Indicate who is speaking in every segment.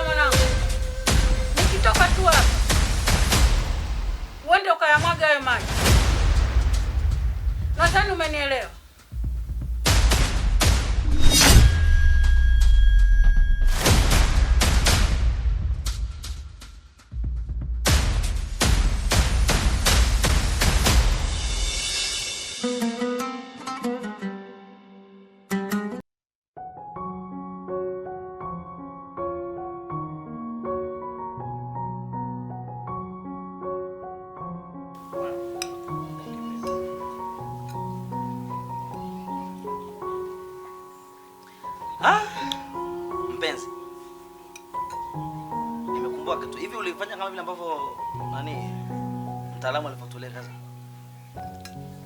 Speaker 1: Nakuomba mwanangu, nikitoka tu hapa uende ukayamwaga hayo maji. Nadhani umenielewa.
Speaker 2: Ah, mpenzi, nimekumbuka kitu. Hivi ulifanya kama vile ambavyo nani mtaalamu alivyotueleza?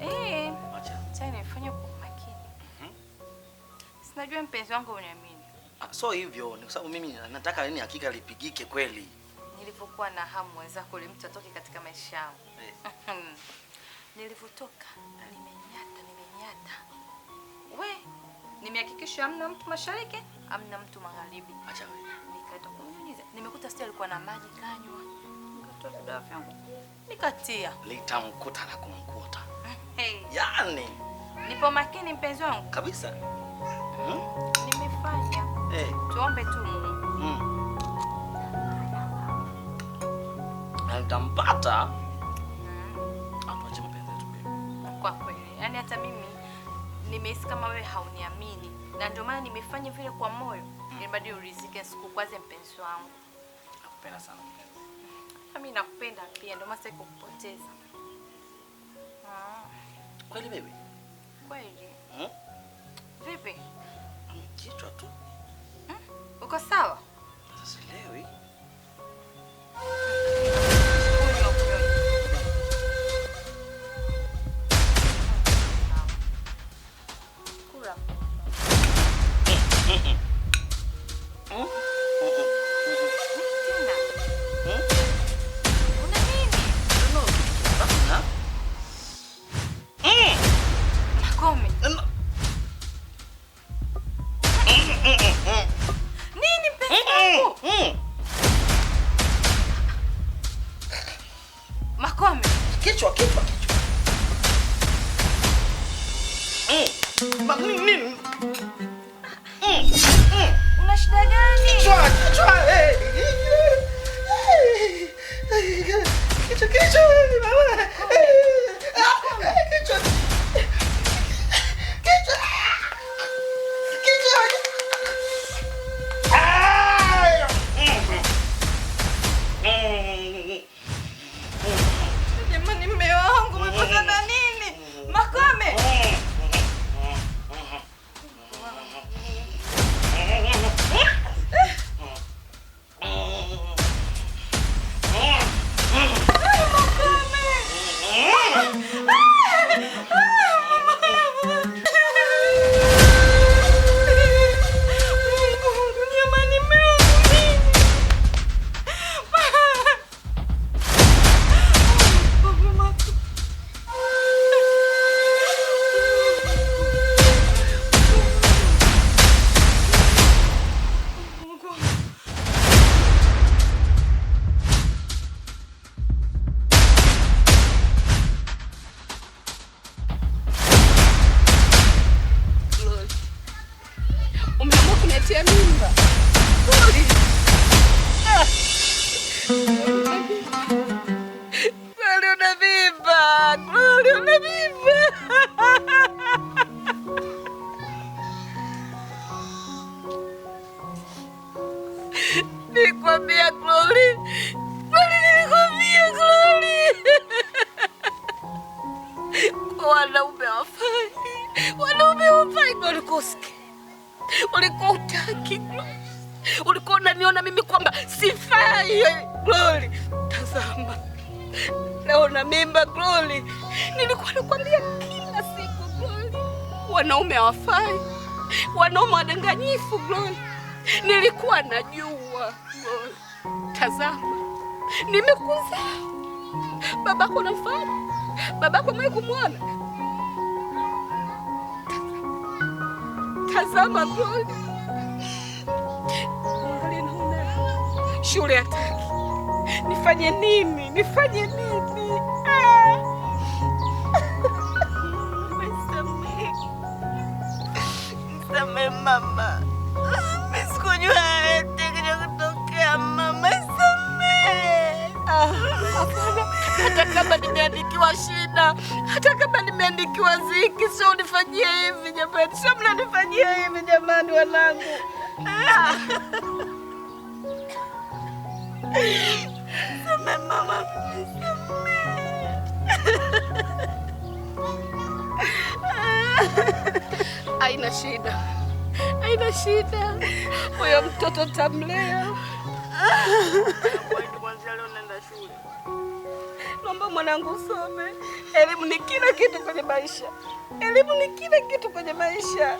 Speaker 3: Eh,
Speaker 2: Acha.
Speaker 3: sasa nimefanya kwa makini. Sinajua mpenzi wangu uniamini.
Speaker 2: Ah, so hivyo ni kwa sababu mimi nataka nini hakika lipigike kweli.
Speaker 3: Nilivyokuwa na hamu wenzako ule mtu atoke katika maisha yangu.
Speaker 2: Eh.
Speaker 3: Nilivyotoka nimenyata, nimenyata. We, nimehakikisha hamna mtu mashariki, hamna mtu magharibi.
Speaker 2: Acha wewe.
Speaker 3: Nikaenda kumnyunyiza. Nimekuta sio alikuwa na maji kanywa. Nikatoa vidawa vyangu. Nikatia.
Speaker 2: Litamkuta na kumkuta.
Speaker 3: Hey.
Speaker 2: Yaani
Speaker 3: Nipo makini mpenzi wangu.
Speaker 2: kabisa.
Speaker 3: Nimefanya.
Speaker 2: Eh.
Speaker 3: Tuombe tu Mungu.
Speaker 2: Na nitampata. Atuache mapenzi yetu baby.
Speaker 3: Kwa kweli, yaani hata mimi nimehisi kama wewe hauniamini na ndio maana nimefanya vile kwa moyo ili bado urizike, sikukwaze mpenzi wangu.
Speaker 2: Nakupenda sana mpenzi.
Speaker 3: Hata mimi nakupenda pia, ndio maana sitaki kukupoteza.
Speaker 2: Kweli baby?
Speaker 3: Kweli. Vipi?
Speaker 2: Kichwa tu.
Speaker 3: Uko sawa?
Speaker 2: Sasa sielewi.
Speaker 3: Kunywa, kunywa. Kula. Tena. Una nini? Makome. Nini mpenzi wangu? Makome.
Speaker 2: Kichwa, kichwa, kichwa. Nini?
Speaker 3: Una shida gani?
Speaker 2: Kichwa, kichwa. Eh. Kichwa, kichwa. Kichwa. Kichwa. Kichwa.
Speaker 3: Jamani, mume wangu umepata na nini? Makome.
Speaker 1: Umeamua kuniatia mimba. Glory. Glory, una mimba. Glory, una mimba. Nilikwambia Glory. Glory, nilikwambia Glory. Kwa wanaume hawafai. Wanaume hawafai. Glory, kusikia. Ulikuwa hutaki Glory. Ulikuwa unaniona mimi kwamba sifai Glory. Tazama leo na mimba Glory. Nilikuwa nakwambia kila siku Glory, wanaume hawafai, wanaume wadanganyifu Glory. Nilikuwa najua Glory. Tazama nimekuzaa. Babako namfahamu? Babako mwe kumwona? Tazama Glory, angalia naona Shule hataki. Nifanye nini? Nifanye nini?
Speaker 3: Nisamehe. Nisamehe mama. Mimi sikujua yote kilichotokea mama. Nisamehe.
Speaker 1: Hapana. Hata kama nimeandikiwa shida, hata kama nimeandikiwa ziki, sio unifanyie hivi jamani, sio mnanifanyia hivi jamani wanangu.
Speaker 3: Nisamehe mama, nisamehe.
Speaker 1: Haina shida, haina shida, huyo mtoto tamlea.
Speaker 3: Kuanzia leo naenda shule.
Speaker 1: Naomba mwanangu usome. Elimu ni kila kitu kwenye maisha. Elimu ni kila kitu kwenye maisha.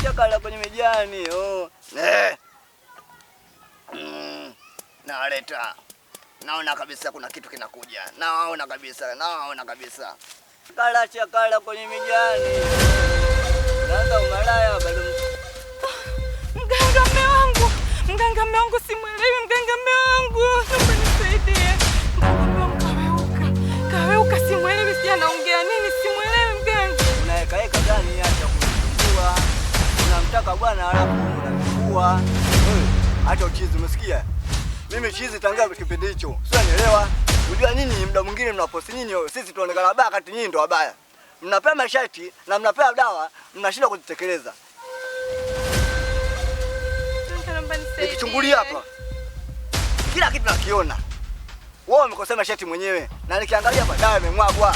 Speaker 2: Chakala kwenye mijani. Oh. Naleta. Naona kabisa kuna kitu kinakuja. Naona kabisa, naona kabisa. Chakala chakala kwenye mijani. Unaanza umalaya bado.
Speaker 1: Mganga mume wangu. Mganga mume wangu simuelewi, mganga mume wangu. Naomba nisaidie. Mganga mume wangu kaweuka. Kaweuka simuelewi, si anaongea nini, simuelewi mganga.
Speaker 2: Unaekaeka gani acha kunisumbua? Unamtaka bwana alafu unanisumbua. Wewe acha uchizi, umesikia? Mimi chizi tangia kipindi hicho. Sio nielewa. Unajua nyinyi muda mwingine mnaposti nyinyi, sisi tuonekana wabaya kati nyinyi ndo wabaya. Mnapewa masharti na mnapewa dawa, mnashindwa kuzitekeleza. Nikichungulia hapa kila kitu nakiona. Wewe umekosea masharti mwenyewe na nikiangalia hapa dawa imemwagwa.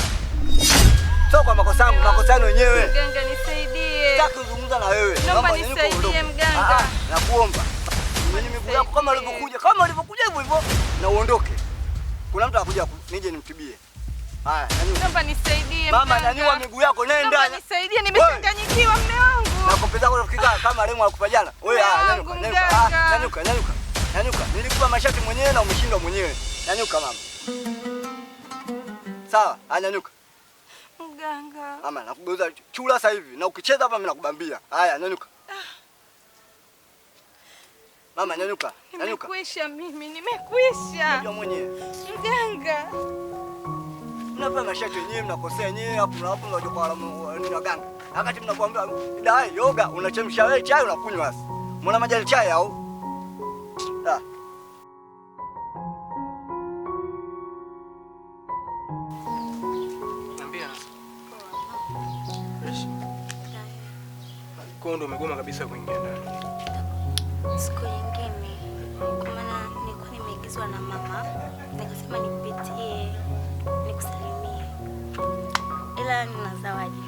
Speaker 2: Sio kwa makosa yangu, makosa yenu wenyewe.
Speaker 1: Mganga nisaidie.
Speaker 2: Sitaki kuzungumza na wewe.
Speaker 1: Naomba nisaidie mganga.
Speaker 2: Nakuomba. Mwenye miguu yako kama ulivyokuja, kama ulivyokuja hivyo hivyo na uondoke. Kuna mtu anakuja nije nimtibie. Haya, nyanyuka.
Speaker 1: Naomba nisaidie mganga.
Speaker 2: Mama, nyanyua miguu yako nenda.
Speaker 1: Naomba nisaidie, nimechanganyikiwa mume wangu.
Speaker 2: Na kompeza yako unafikika kama Remo alikupa jana. Wewe nyanyuka, nyanyuka. Nyanyuka, nyanyuka. Nyanyuka. Nilikupa masharti mwenyewe na umeshindwa mwenyewe. Nyanyuka mama. Sawa, nyanyuka.
Speaker 1: Mganga.
Speaker 2: Mama, nakugeuza chula sasa hivi na ukicheza hapa mimi nakubambia. Haya, nyanyuka. Mama, nyanyuka. Nyanyuka.
Speaker 1: Nimekwisha mimi, nimekwisha.
Speaker 2: Unajua mwenyewe.
Speaker 1: Mganga.
Speaker 2: Mnapa masharti yenyewe, mnakosea yenyewe hapo na hapo mnajua kwa nini waganga. Wakati mnakuambia dawa yoga, unachemsha wewe chai unakunywa sasa. Mbona majani chai au? Ah.
Speaker 4: Niambia. Kwa ndo umegoma kabisa kuingia ndani.
Speaker 5: Siku nyingine kwa maana nilikuwa nimeagizwa na mama, nikasema nipitie nikusalimie. Ila nina zawadi.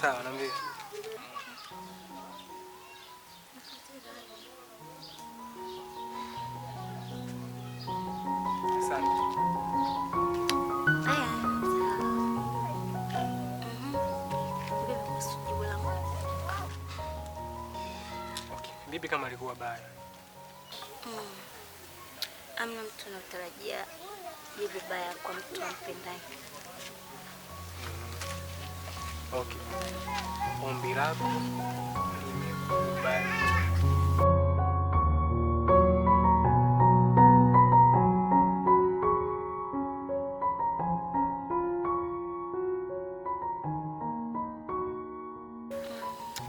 Speaker 4: Sawa, niambie. Asante.
Speaker 5: Aya, sawa. Bibi, kuhusu jibu langu.
Speaker 4: Okay, bibi kama alikuwa baya.
Speaker 5: Amna mtu anatarajia jibu baya kwa mtu ampendaye.
Speaker 4: Okay. Ombi lako limekubali.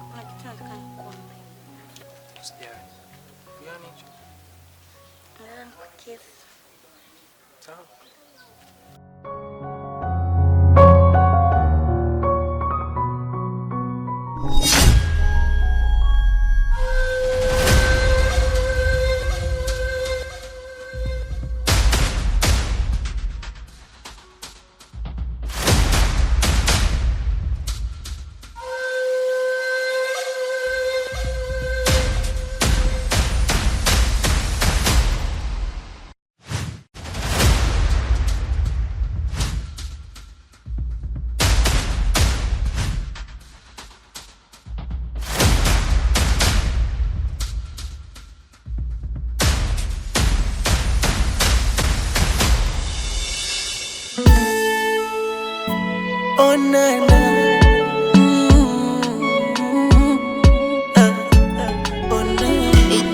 Speaker 5: Kuna kitu nataka nikuombe.
Speaker 4: Usijali. Gani hicho?
Speaker 5: Nataka nikukiss.
Speaker 4: Sawa.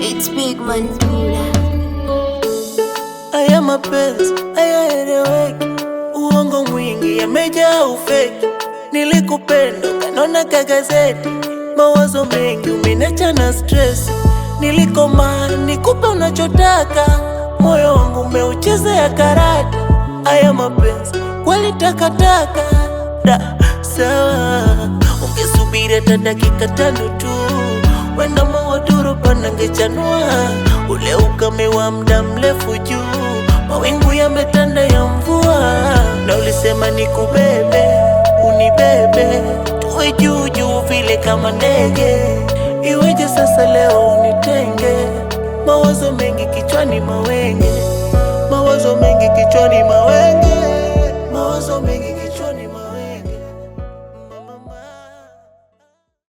Speaker 5: It's big man Dula.
Speaker 6: Haya mapenzi hayaeleweki, uongo mwingi yamejaa ufeki. Nilikupenda ukanona kagazeti, mawazo mengi umeniacha na stress. Nilikoma nikupe unachotaka, moyo wangu umeuchezea karata. Haya mapenzi kweli takataka. Da, sawa, ungesubiri hata dakika 5 tu, wenda mawaduro panangechanua. Ule ukame wa muda mrefu juu, mawingu yametanda ya mvua. Na ulisema nikubebe, unibebe, tuwe juu juu vile kama ndege. Iweje sasa leo unitenge? Mawazo mengi kichwani mawenge, mawazo mengi kichwani mawenge, mawazo mengi